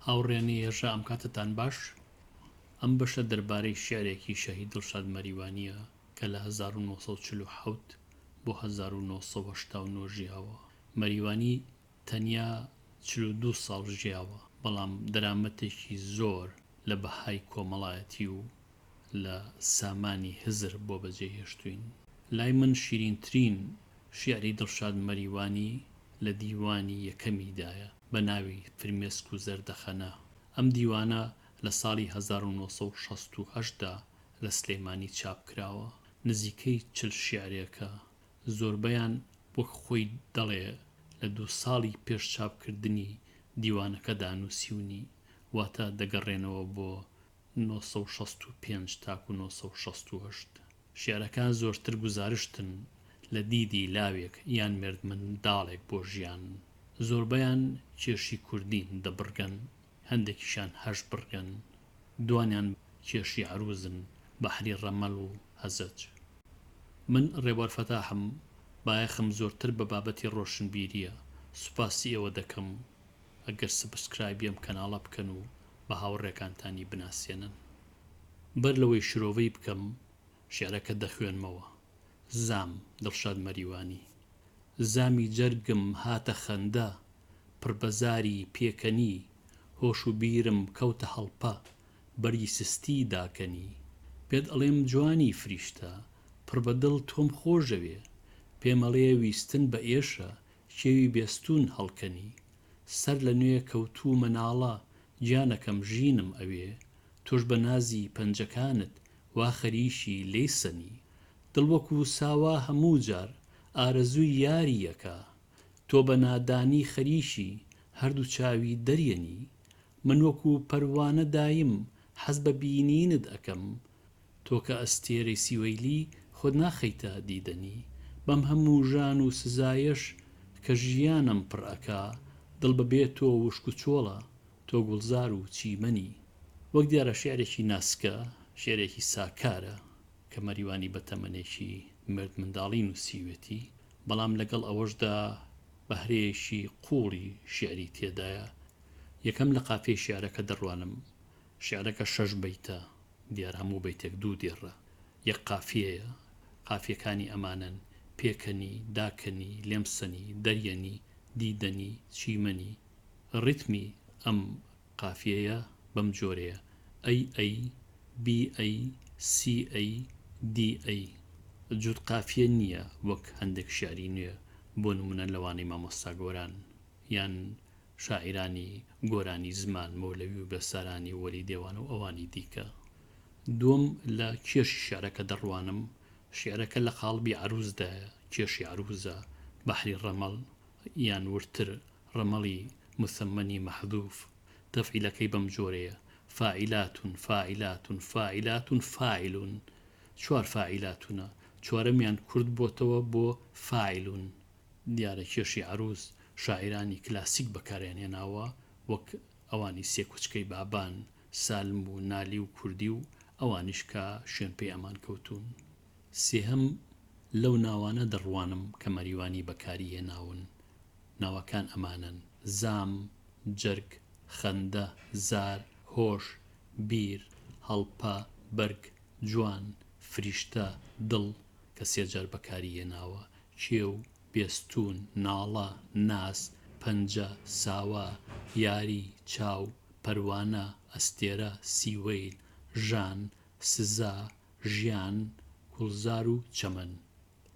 هاوڕێیانی هێژا ئەم کاتەتان باش. ئەم بەشە دەربارەی شیعرێکی شەهید دڵشاد مەریوانییە کە لە 1947 بۆ 1989 ژیاوە. مەریوانی تەنیا 42 ساڵ ژیاوە، بەڵام دەرامەتێکی زۆر لە بەهای کۆمەڵایەتی و لە سامانی هزر بۆ بەجێ هێشتووین. لای من شیرینترین شیعری دڵشاد مەریوانی لە دیوانی یەکەمیدایە بە ناوی فرمێسک و زەردەخەنە. ئەم دیوانە لە ساڵی 1968 دا لە سلێمانی چاپ کراوە. نزیکەی 40 شیعرێکە، زۆربەیان وەک خۆی دەڵێ لە دوو ساڵی پێش چاپکردنی دیوانەکەدا نووسیونی، واتە دەگەڕێنەوە بۆ 965 تاکو 968. شیعرەکان زۆرتر گوزارشتن لە دیدی لاوێک یان مێردمنداڵێک بۆ ژیان. زۆربەیان کێشی کوردین، دە بڕگەن، هەندێکیشیان هەشت بڕگەن. دوانیان کێشی عەرووزن، بەحری ڕەمەل و هەزەج. من ڕێبوار فەتاحم، بایەخم زۆرتر بە بابەتی ڕۆشنبیرییە، سوپاسی ئێوە دەکەم ئەگەر subscribe ی ئەم کەناڵە بکەن و بە هاوڕێکانتانی بناسێنن. بەر لەوەی شرۆڤەی بکەم شیعرەکە دەخوێنمەوە. زام، دڵشاد مەریوانی. زامی جەرگم هاتە خەندە، پڕ بە زاری پێکەنی، هۆش و بیرم کەوتە هەڵپە، بەرگی سستی داکەنی. پێت ئەڵێم جوانی فریشتە، پڕ بە دڵ تۆم خۆشدەوێ، پێمەڵێ ویستن بە ئێشە، کێوی بێستوون هەڵکەنی. سەر لە نوێ کەوتوومە ناڵە، گیانەکەم ژینم ئەوێ، تۆش بە نازی پەنجەکانت وا خەریکی لێی سەنی. دڵ وەکوو ساوا هەموو جار ئارەزووی یاری ئەکا. تۆ بە نادانی خەریکی هەردوو چاوی دەریەنی. من وەکوو پەروانە دایم حەز بە بینینت ئەکەم. تۆ کە ئەستێرەی سیوەیلی خۆت ناخەیتە دیدەنی. بەم هەموو ژان و سزایەش کە ژیانم پڕ ئەکا. دڵ بە بێ تۆ وشک و چۆڵە، تۆ گوڵزار و چیمەنی. وەک دیارە شیعرێکی ناسکە، شیعرێکی ساکارە کە مەریوانی بە تەمەنێکی مێردمنداڵی نووسیوێتی، بەڵام لەگەڵ ئەوەشدا بەهرەیەکی قووڵی شیعری تێدایە. یەکەم لە قافیەی شیعرەکە دەڕوانم، شیعرەکە شەش بەیتە، دیارە هەموو بەیتێک دوو دێڕە، یەک قافیەیە، قافیەکانی ئەمانەن، پێکەنی، داکەنی، لێمسەنی، دەریەنی، دیدەنی، چیمەنی. ڕیتمی ئەم قافیەیە بەم جۆرەیە، ئەی ئەی، بی ئەی، سی ئەی، دی ئەی. جووت قافیە نییە وەک هەندێک شیعری نوێ، بۆ نموونە لەوانەی مامۆستا گۆران، یان شاعیرانی گۆرانی زمان، مەولەوی و بێسارانی و وەلی دێوانە و ئەوانی دیکە. دووەم لە کێشی شیعرەکە دەڕوانم، شیعرەکە لە قاڵبی عەرووزدایە، کێشی عەرووزە، بەحری ڕەمەڵ یان وردتر ڕەمەڵی موثەممەنی مەحذوف، تەفعیلەکەی بەم جۆرەیە، فاعلاتون فاعلاتون فاعلاتون فاعلون، چوار فاعلاتونە، چوارەمیان کورت بۆتەوە بۆ فاعلون. دیارە کێشی عەرووز شاعیرانی کلاسیک بەکاریان هێناوە وەک ئەوانی سێکوچکەی بابان، سالم و نالی و کوردی و ئەوانیش کە شوێنپێی ئەمان کەوتوون. سێهەم، لەو ناوانە دەڕوانم کە مەریوانی بەکاری هێناون، ناوەکان ئەمانەن، زام، جەرگ، خەندە، زار، هۆش، بیر، هەڵپە، بەرگ، جوان، فریشتە، دڵ، کە سێ جار بەکاری هێناوە، کێو، بێستوون، ناڵە، ناز، پەنجە، ساوا، یاری، چاو، پەروانە، ئەستێرە، سیوەیل، ژان، سزا، ژیان، گوڵزار و چەمەن.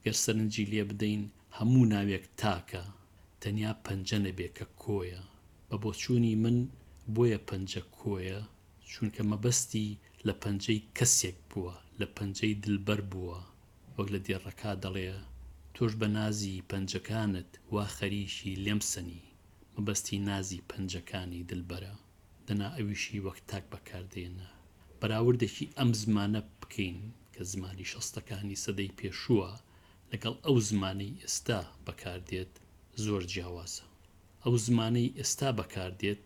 گەر سەرنجی لێ بدەین هەموو ناوێک تاکە، تەنیا پەنجە نەبێ کە کۆیە. بە بۆچوونی من بۆیە پەنجە کۆیە چونکە مەبەستی لە پەنجەی کەسێک بووە، لە پەنجەی دلبەر بووە، وەک لە دێڕەکا دەڵێ، تۆش بە نازی پەنجەکانت وا خەریکی لێم سەنی، مەبەستی نازی پەنجەکانی دلبەرە. دەنا ئەویشی وەک تاک بەکار دێنا. بەراوردێکی ئەم زمانە بکەین کە زمانی شەستەکانی سەدەی پێشووە لەگەڵ ئەو زمانەی ئێستا بەکار دێت زۆر جیاوازە. ئەو زمانەی ئێستا بەکار دێت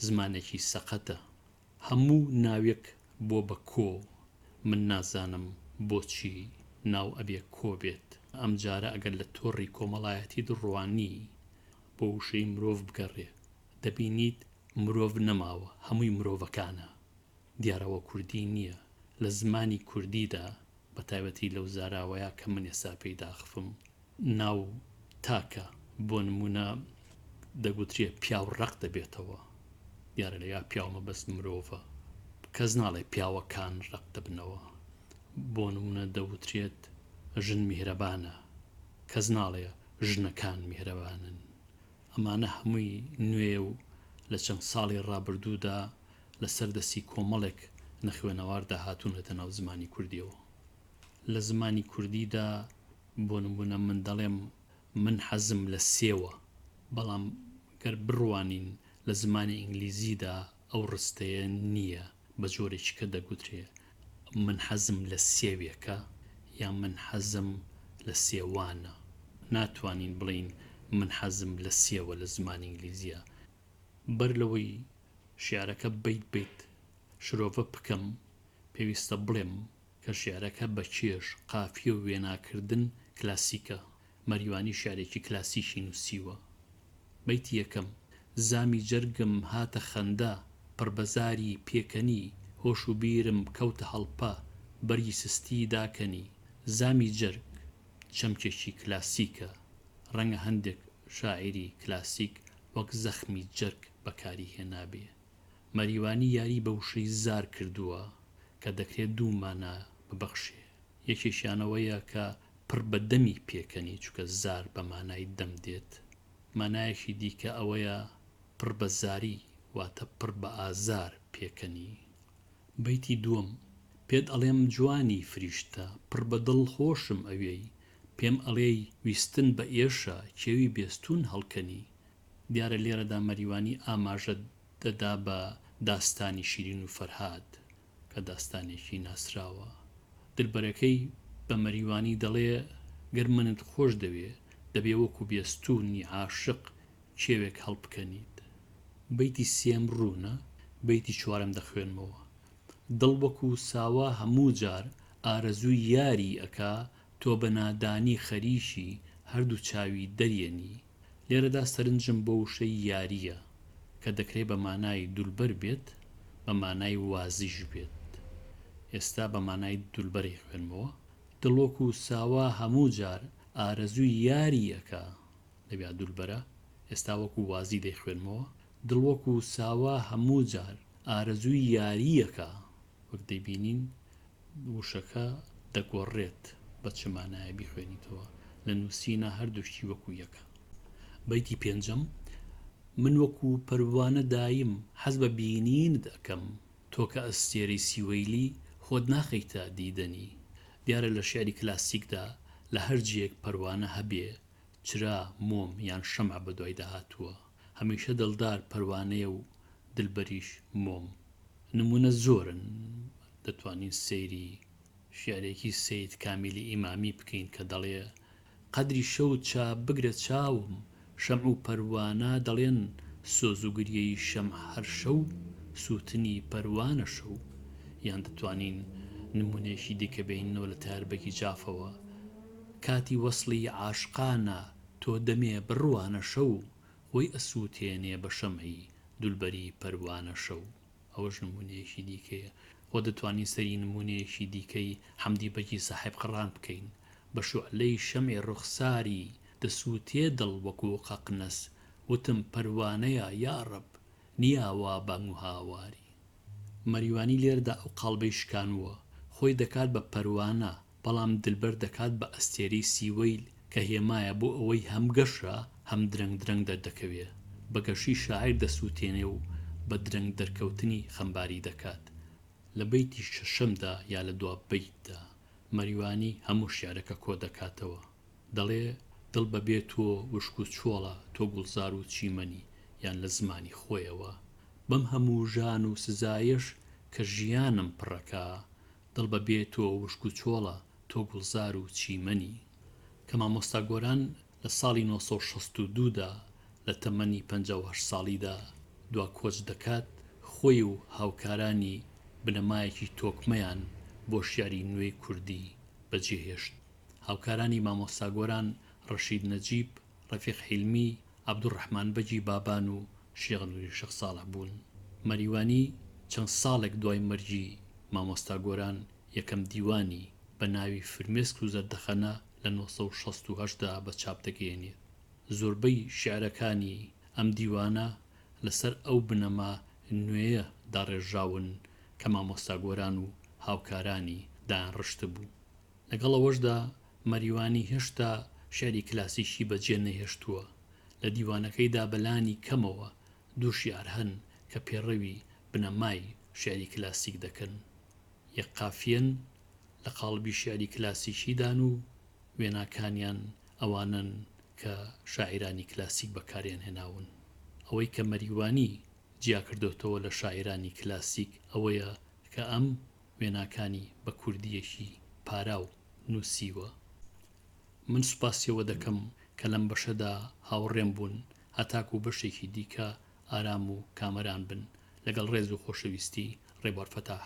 زمانێکی سەقەتە. هەموو ناوێک بۆ بە کۆ، من نازانم بۆچی ناو ئەبێ کۆ بێت. ئەمجارە ئەگەر لە تۆڕی کۆمەڵایەتیت ڕوانی بۆ وشەی مرۆڤ بگەڕێ دەبینیت. مرۆڤ نەماوە، هەمووی مرۆڤەکانە. دیارە ئەوە کوردی نییە. لە زمانی کوردیدا، بە تایبەتی لەو زاراوەیە کە من ئێستا پێی داخفم، ناو تاکە. بۆ نموونە دەگوترێ پیاو ڕەق دەبێتەوە. دیارە لەویا پیاو مەبەست مرۆڤە. کەس ناڵێ پیاوەکان ڕەق دەبنەوە. بۆ نموونە دەوترێت ژن میهرەبانە. کەس ناڵێ ژنەکان میهرەبانن. ئەمانە هەمووی نوێیە و لە چەند ساڵی ڕابردوودا لەسەر دەستی کۆمەڵێک نەخوێنەواردا هاتوونەتە ناو زمانی کوردیەوە. لە زمانی کوردیدا بۆ نموونە من دەڵێم من حەزم لە سێوە، بەڵام گەر بڕوانین لە زمانی ئینگلیزیدا ئەو ڕستەیە نییە، بە جۆرێکی کە دەگوترێ من حەزم لە سێوێکە یان من حەزم لە سێوانە. ناتوانین بڵێین من حەزم لە سێوە لە زمانی ئینگلیزییە. بەر لەوەی شیعرەکە بەیت بەیت شرۆڤە بکەم، پێویستە بڵێم کە شیعرەکە بە کێش، قافیە و وێناکردن کلاسیکە. مەریوانی شیعرێکی کلاسیکی نووسیوە. بەیتی یەکەم، زامی جەرگم هاتە خەندە، پڕ بە زاری پێکەنی، هۆش و بیرم کەوتە هەڵپە، بەرگی سستی داکەنی. زامی جەرگ چەمکێکی کلاسیکە، ڕەنگە هەندێک شاعیری کلاسیک وەک زەخمی جەرگ بەکاری هێنابێ. مەریوانی یاری بە وشەی زار کردووە کە دەکرێ دوو مانا ببەخشێ. یەکێکیان ئەوەیە کە پڕ بە دەمی پێکەنی چونکە زار بە مانای دەم دێت. مانایەکی دیکە ئەوەیە پڕ بە زاری واتە پڕ بە ئازار پێکەنی. بەیتی دووەم، پێت ئەڵێم جوانی فریشتە پڕ بە دڵ خۆشم ئەوێی پێم ئەڵێی ویستن بە ئێشە کێوی بێستوون هەڵکەنی. دیارە لێرەدا مەریوانی ئاماژە دەدا بە داستانی شیرین و فەرهاد کە داستانێکی ناسراوە. دلبەرەکەی بە مەریوانی دەڵێ گەر منت خۆش دەوێ دەبێ وەکو بێستوونی عاشق کێوێک هەڵبکەنیت. بەیتی سێم ڕوونە، بەیتی چوارەم دەخوێنمەوە. دڵ وەکو ساوا هەموو جار ئارەزووی یاری ئەکا تۆ بە نادانی خەریکی هەردوو چاوی دەرێنی. لێرەدا سەرنجم بۆ وشەی یارییە کە دەکرێ بە مانای دولبەر بێت، بە مانای وازیش بێت. ئێستا بە مانای دولبەر ئەیخوێنمەوە. دڵ وەکو ساوا هەموو جار ئارەزووی یاری ئەکا. لەویا دولبەرە، ئێستا وەکو وازی دەیخوێنمەوە. دڵ وەکو ساوا هەموو جار ئارەزووی یاری ئەکا. وەک دەیبینین وشەکە دەگۆڕرێت بە چ مانایە بیخوێنیتەوە لە نووسینا هەردووکی وەکو یەکە. بەیتی پێنجەم، من وەکو پەروانە دایم حەز بە بینینت ئەکەم تۆ کە ئەستێرەی سیوەیلی خۆت ناخەیتە دیدەنی. دیارە لە شیعری کلاسیکدا لە هەر جێیەک پەروانە هەبێ چرا، مۆم یان شەمع بەدوایدا هاتووە. هەمیشە دڵدار پەروانەیە و دلبەریش مۆم. نموونە زۆرن، دەتوانین سەیری شیعرێکی سەید کامیلی ئیمامی بکەین کە دەڵێ، قەدری شەو چا بگرە چاوم، شەمع و پەروانە دەڵێن سۆز و گریەی شەمع هەر شەو، سووتنی پەروانە شەو. یان دەتوانین نموونەیەکی دیکە بێنینەوە لە تایەربەگی جافەوە، کاتی وەسڵی عاشقانە تۆ دەمێ بڕوانە شەو، خۆی ئەسووتێنێ بە شەمعی دولبەری پەروانە شەو. ئەوەش نموونەیەکی دیکەیە. خۆ دەتوانین سەیری نموونەیەکی دیکەی حەمدی بەگی ساحێبقڕان بکەین. بە شوعلەی شەمعی ڕوخساری دەسووتێ دڵ وەکوو قەقنەس وتم پەروانەیە یاڕەب نیا وا بانگ و هاواری. مەریوانی لێرەدا ئەو قاڵبەی شکانووە. خۆی دەکات بە پەروانە بەڵام دلبەر دەکات بە ئەستێرەی سیوەیل کە هێمایە بۆ ئەوەی هەم گەشە هەم درەنگ درەنگ دەردەکەوێ، بە گەشی شاعیر دەسووتێنێ و بە درەنگ دەرکەوتنی خەمباری دەکات. لە بەیتی شەشەمدا یا لە دوا بەیتدا مەریوانی هەموو شیعرەکە کۆ دەکاتەوە. دەڵێ، دڵ بە بێ تۆ وشک و چۆڵە، تۆ گوڵزار و چیمەنی، یان لە زمانی خۆیەوە، بەم هەموو ژان و سزایەش کە ژیانم پڕەکا، دڵ بە بێ تۆ وشک و چۆڵە تۆ گوڵزار و چیمەنی. کە مامۆستا گۆران لە ساڵی 962 دا لە تەمەنی 58 ساڵیدا دوا کۆچ دەکات، خۆی و هاوکارانی بنەمایەکی تۆکمەیان بۆ شیعری نوێی کوردی بەجێهێشت. هاوکارانی مامۆستا گۆران ڕەشید نەجیب، ڕەفیق حیلمی، عەبدولڕەحمان بەگی بابان و شێخ نوری شێخ ساڵح بوون. مەریوانی چەند ساڵێک دوای مەرگی مامۆستا گۆران یەکەم دیوانی بە ناوی فرمێسک و زەردەخەنە لە 968 دا بە چاپ دەگەیەنێت. زۆربەی شیعرەکانی ئەم دیوانە لەسەر ئەو بنەما نوێیە داڕێژراون کە مامۆستا گۆران و هاوکارانی دایانڕشتبوو. لەگەڵ ئەوەشدا مەریوانی هێشتا شیعری کلاسیکی بەجێ نەهێشتووە، لە دیوانەکەیدا بە لانی کەمەوە دوو شیعر هەن کە پێڕەوی بنەمای شیعری کلاسیک دەکەن، یەک قافیەن، لە قاڵبی شیعری کلاسیکیدان و وێناکانیان ئەوانەن کە شاعیرانی کلاسیک بەکاریان هێناون. ئەوەی کە مەریوانی جیاکردۆتەوە لە شاعیرانی کلاسیک ئەوەیە کە ئەم وێناکانی بە کوردییەکی پاراو نووسیوە. من سوپاسی ئەوە دەکەم کە لەم بەشەدا هاوڕێم بوون هەتاکوو بەشێکی دیکە ئارام و کامەران بن. لەگەڵ ڕێز و خۆشەویستی، ڕێبوار فەتاح.